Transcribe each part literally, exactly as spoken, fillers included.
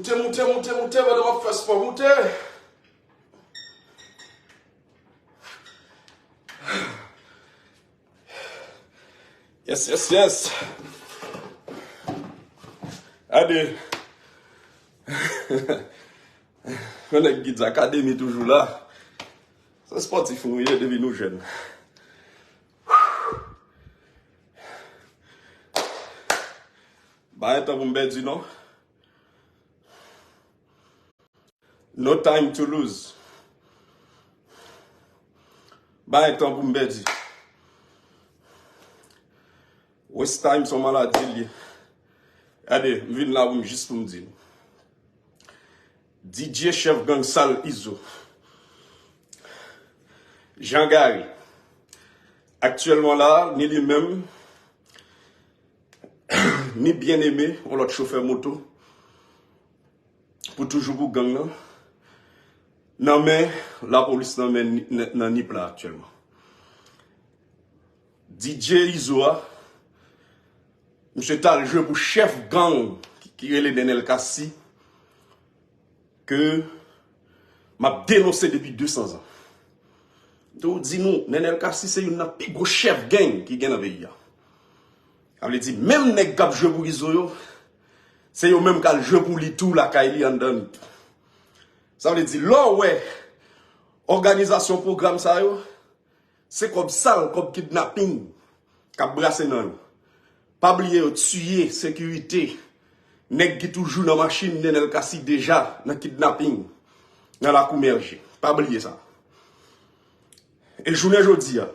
Moute, moute, moute, moute, pandan w ap fè spò, moute. Yes, yes, yes. Gade. Yon nèg ki di akademi toujou la. Se spòtif nou ye depi nou jèn. Pa gen tan pou m pèdi non. No time to lose. Pa gen tan pou m pèdi. Waste time se yon maladi l ye. Gade, m vin la pou m jis pou m di nou. D J chèf gang sal Izo. Jean Gary. Aktyèlman la, ni li menm, ni Bien-Aimé, yon lòt chofè moto, pou toujou pou gang nan, nan men lapolis nan men nan, nan Nip la aktyèlman. D J Izo a, misye t al jwe pou chèf gang ki, ki rele Nenel Cassy, ke m ap denonse depi de san zan. M te di nou, Nenel Cassy se youn nan pi gwo chèf gang ki gen nan peyi a. Sa vle di, menm nèg k ap jwe pou Izo yo, se yo menm k al jwe pou li tou lakay li anndan Nip. Sa vle di, lè w wè òganizasyon pwogram sa yo, se kòb sal, kòb kidnaping k ap brase nan yo. Pa bliye yo tiye sekirite nèg ki toujou nan machin Nenel Cassy deja nan kidnaping nan lakou Mèje. Pa bliye sa. E jounen jodi a,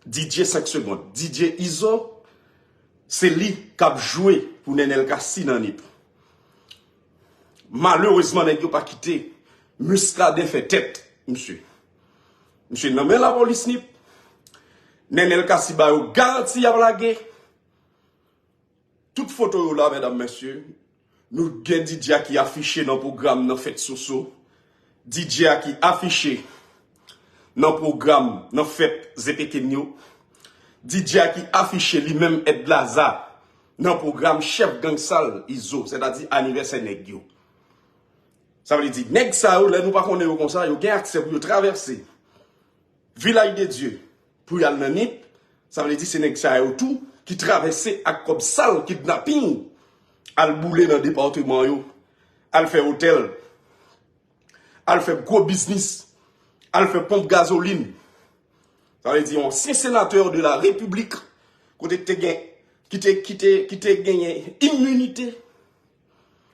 D J senk segonn, D J Izo, se li k ap jwe pou Nenel Cassy nan Nip. Malerezman, nèg yo pa kite Muscadin fè tèt misye. Misye nan men lapolis Nip. Nenel Cassy ba yo garanti y ap lage. Tout foto yo la, medam, mesye. Nou gen D J a ki afiche nan pwogram nan fèt Soso. D J a ki afiche nan pwogram nan fèt Zepekenyo. D J a ki afiche li menm Èd Laza nan pwogram chèf gang sal Izo, sètadi anivèsè nèg yo. Sa vle di, nèg sa yo, lè nou pa konnen yo konsa, yo gen aksè pou yo travèse Vilaj de Dye pou y al nan Nip. Sa vle di se nèg sa yo tou ki travèse ak kòb sal kidnaping, al boule nan depatman yo, al fè otèl, al fè gwo biznis, al fè ponp gazolin. Sa vle di yon ansyen senatè de la repiblik, kote ki te gen, ki te, ki te, ki te genyen iminite.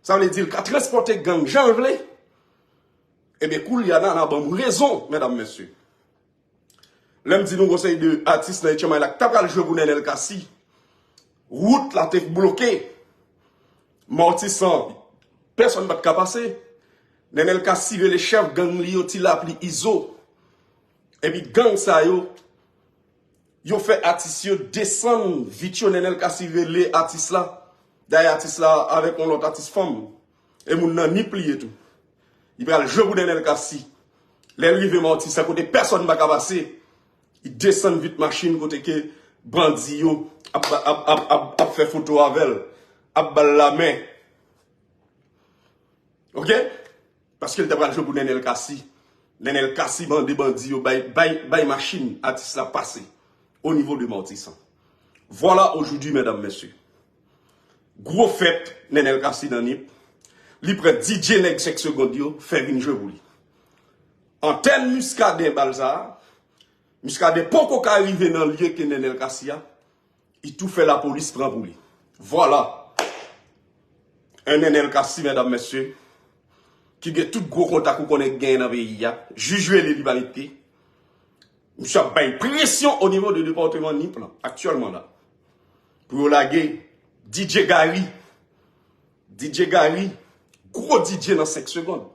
Sa vle di l ka transpòte gang jan l vle. Ebyen, koulye a Nana ban m rezon, medam, mesye. Lè m di nou gon seri de atis nan Etchanmay la k ta pral jwe pou Nenel Cassy, wout la te bloke. Matisan, pèsonn pa t ka pase. Nenel Cassy rele chèf gang li yo, Ti Lapli, Izo. Epi gang sa yo, yo fè atis yo desann vit yo. Nenel Cassy rele atis la. Dayè atis la avèk yon lòt atis fanm. E moun nan Nip li ye tou. Li pral jwe pou Nenel Cassy. Lè l rive Matisan kote pèsonn pa ka pase, li desann vit machin kote ke bandi yo ap, ap, ap, ap, ap fè foto avè l, ap ba l lamen. Oke? Paske l te pral jwe pou Nenel Cassy. Nenel Cassy mande bandi yo bay, bay, bay machin atis la pase o nivo de Matisan. Vwala ojoudwi, medam, mesye. Gwo fèt Nenel Cassy nan Nip. Li pran D J nèg senk segonn yo, fè vin jwe pou li. Antèn Muscadin bal sa a, Muscadin poko ka rive nan lye ke Nenel Cassy a, li tou fè lapolis pran pou li. Vwala. Un Nenel Cassy, medam, mesye, ki gen tout gwo kontak ou konnen ki genyen nan peyi a. Jij rele li pa met pye. Misye ap bay presyon o nivo de depatman Nip lan, aktyèlman la. Pou yo lage D J Gary. D J Gary, gwo D J nan senk segonn.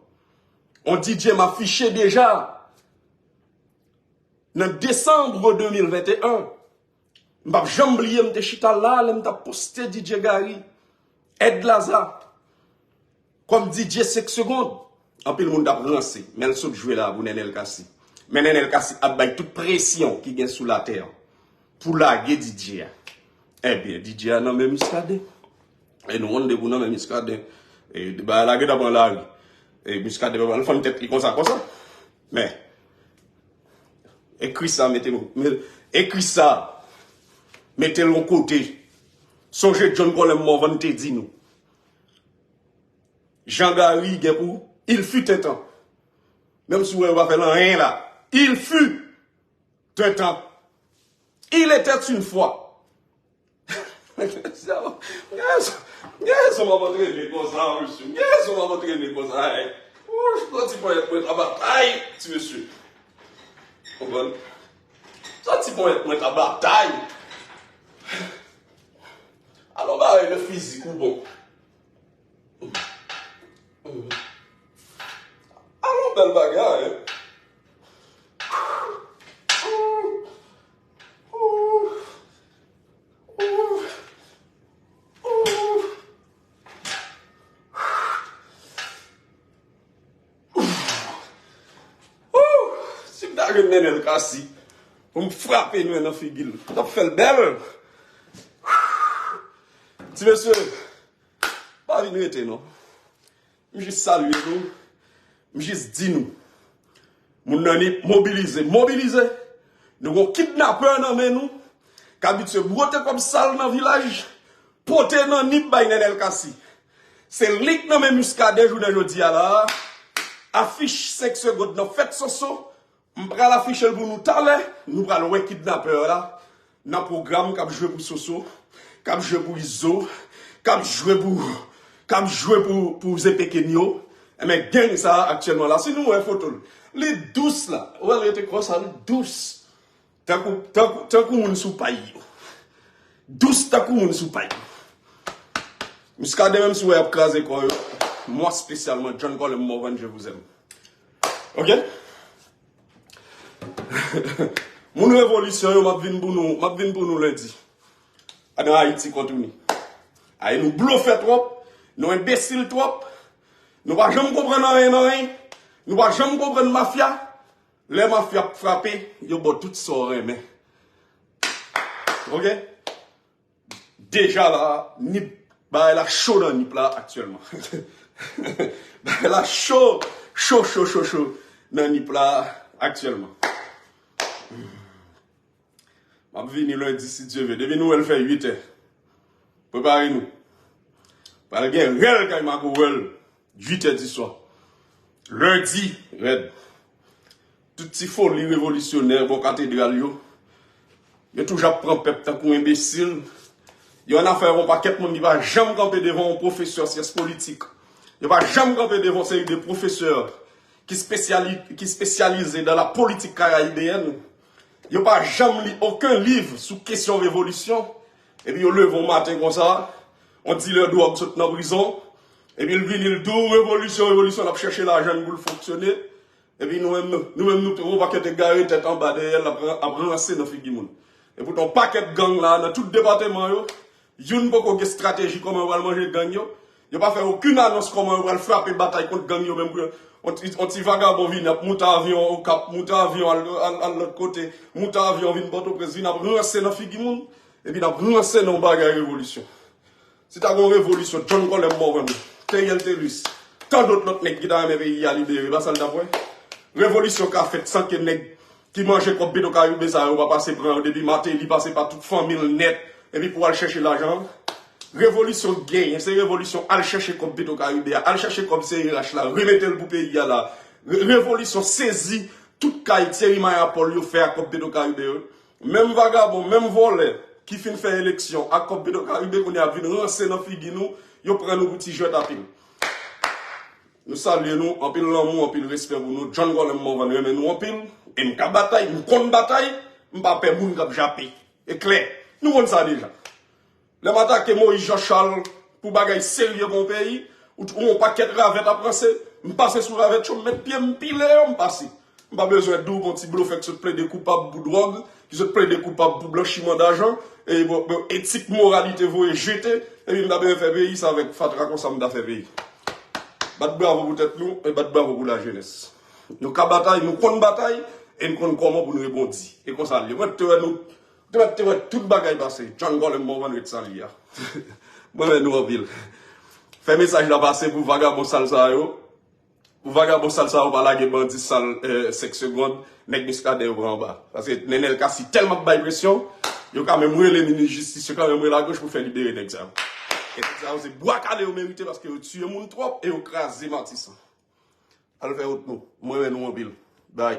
On D J m afiche deja. Nan desanm de mil venteyen, m p ap janm bliye, m te chita la, lè m t ap poste D J Gary, Èd Laza, kòm D J senk segonn. Anpil moun t ap ranse, men l sot jwe la pou Nenel Cassy. Men Nenel Cassy ap bay tout presyon ki gen sou latè an pou lage D J a. Ebyen, D J a nan men Muscadin. E nou konn depi w nan men Muscadin, E bagay la gentan pran lari. E Muscadin pa pral fann tèt li konsa, konsa. Men, ekri sa, mete, ekri sa, mete l yon kote. Sonje John Colem Morvan te di nou. Jean Garry gen pou, il fut un temps. Menm si w wè yo pa fè l anyen la. Il fut un temps. Il était une fois. Gen rezon, gen rezon m ap antrene konsa, mesye. Gen rezon m ap antrene konsa, ey. Wouch, soti ponyèt mwen ta batay, ti mesye. Konprann? Soti ponyèt mwen ta batay. Alò, bagay de fizik ou bon. Alon bèl bagay, hein? Si m ta jwenn Nenel Cassy pou m frape nwen nan figi l, m t ap fè l bèl. Ti mesye, pa vin rete non. M jis salye nou. M jis di nou. Moun nan Nip mobilize, mobilize. Nou gon kidnapè nan men nou k abitye bwote kòb sal nan vilaj, pote nan Nip bay Nenel Cassy. Se li k nan men Muscadin jounen jodi a la. Afich senk segonn nan fèt Soso. M pral afiche l pou nou talè. Nou pral wè kidnapè la nan pwogram k ap jwe pou Soso, k ap jwe pou Izo, k ap jwe pou, k ap jwe pou, pou Zepekenyo. Enben, gang sa a aktyèlman la, si nou wè foto l, li dous la. Ou wè l rete konsa, li dous. Tankou, tankou, tankou moun sou pay yo. Dous tankou moun sou pay yo. Muscadin, menm si w wè y ap kraze kò yo, moi spécialement, John Colem Morvan, je vous aime. Ok? Moun revolisyon yo, m ap vin pou nou, m ap vin pou nou lendi. Adan Ayiti kontouni. Ay, nou blofè twòp, nou enbesil twòp, nou pa janm konprann anyen nan anyen, nou pa janm konprann mafya. Lè mafya ap frape, yo ba w tout sa w renmen. Ok? Deja la, Nip, bagay la cho nan Nip la aktyèlman. Bagay la cho, cho, cho, cho, cho nan Nip la aktyèlman. M ap vini lendi si Dye ve. Depi nou wè l fè uit è, prepare nou. Pral gen rèl kay Mago wè l. Uit è di swa. Lendi, rèd. Tout ti foli revolisyonè bò katedral yo. Yo toujou ap pran pèp tankou enbesil. Yo annafè yon pakèt moun ki pa janm kanpe devan yon pwofesè syans politik. Yo pa janm kanpe devan yon seri de pwofesè ki spesyali-, ki spesyalize dans la politique caribéenne. Yo pa janm li okenn liv sou kesyon revolisyon. Epi yo leve yon maten konsa, yon dilè dwòg sot nan prizon. Epi l vini, l di w, revolisyon, revolisyon, l ap chèche lajan pou l fonksyone. Epi nou menm, nou, nou menm, nou, yon pakèt egare tèt anba dèyè l, ap, ap ranse nan figi moun. Epoutan, yon pakèt gang la, nan tout depatman yo, youn poko gen estrateji kòman yo pral manje gang yo. Yo pa fè okenn anons kòman yo pral frape batay kont gang yo menm pou yo. On ti, on ti vagabon vini ap moute avyon Okap, moute avyon al, al, al lòt kote, moute avyon vin Pòtoprens, vin ap ranse nan figi moun, epi n ap ranse nan yon bagay revolisyon. Si ta gen yon revolisyon, John Colem Morvan, Theriel Thelus, tan dòt lòt nèg ki ta renmen peyi a libere, pa sa l t ap wè? Revolisyon ka fèt san ke nèg ki manje kòb Petwokaribe sa yo pa pase pran yo depi Martelly pase pa tout fanmi l nèt, epi pou al chèche lajan an. Revolisyon genyen, se revolisyon al chèche kòb Petwokaribe a, al chèche kòb C R H la, remete l pou peyi a la. Re-, revolisyon sezi tout kay Thierry Mayapol yo fè ak kòb Petwokaribe yo. Menm vagabon, menm vòlè ki fin fè eleksyon ak kòb Petwokaribe kounye a ap vin ranse nan figi nou, yo pran nou pou ti jwèt apil. Nou salye nou, anpil lanmou, anpil respè pou nou. John Colem Morvan renmen nou anpil, e m ka batay, m konn batay, m pa pè moun k ap jape. E klè, nou konn sa deja. Lè m atake Moïse Jean Charles pou bagay serye pou yon peyi, ou, ou yon pakèt ravèt ap ranse, m pase sou ravèt yo, m met pye m, m pile yo, m pase. M pa bezwen di w gon ti blofè ki sot plede koupab pou dwòg, ki sot plede koupab pou blanchiman dajan, e bon, bon, etik, moralite voye jete, epi m ta bezwen fè peyi sa avèk fatra konsa m ta fè peyi. Bat bravo pou tèt nou, e bat bravo pou lajenès. Nou ka batay, nou konn batay, e n konn kòman pou n rebondi. E konsa l ye. Mwen te wè nou, te wè, te wè tout bagay pase. John Colem Morvan ret sa l ye a. Mwen renmen nou anpil. Fè mesaj la pase pou vagabon sal sa yo. Pou vagabon sal sa yo pa lage bandi sal, eh, senk segond, nèg Miskaden yo pran anba. Paske Nenel Cassy tèlman ap bay presyon, yo ka menm rele minis jistis, yo ka menm rele agoch pou fè libere nèg sa yo. E nèg sa yo se bwa kale yo merite paske yo tiye moun twòp e yo kraze Matisan. Al fè wout nou. Mwen renmen nou anpil. Bye.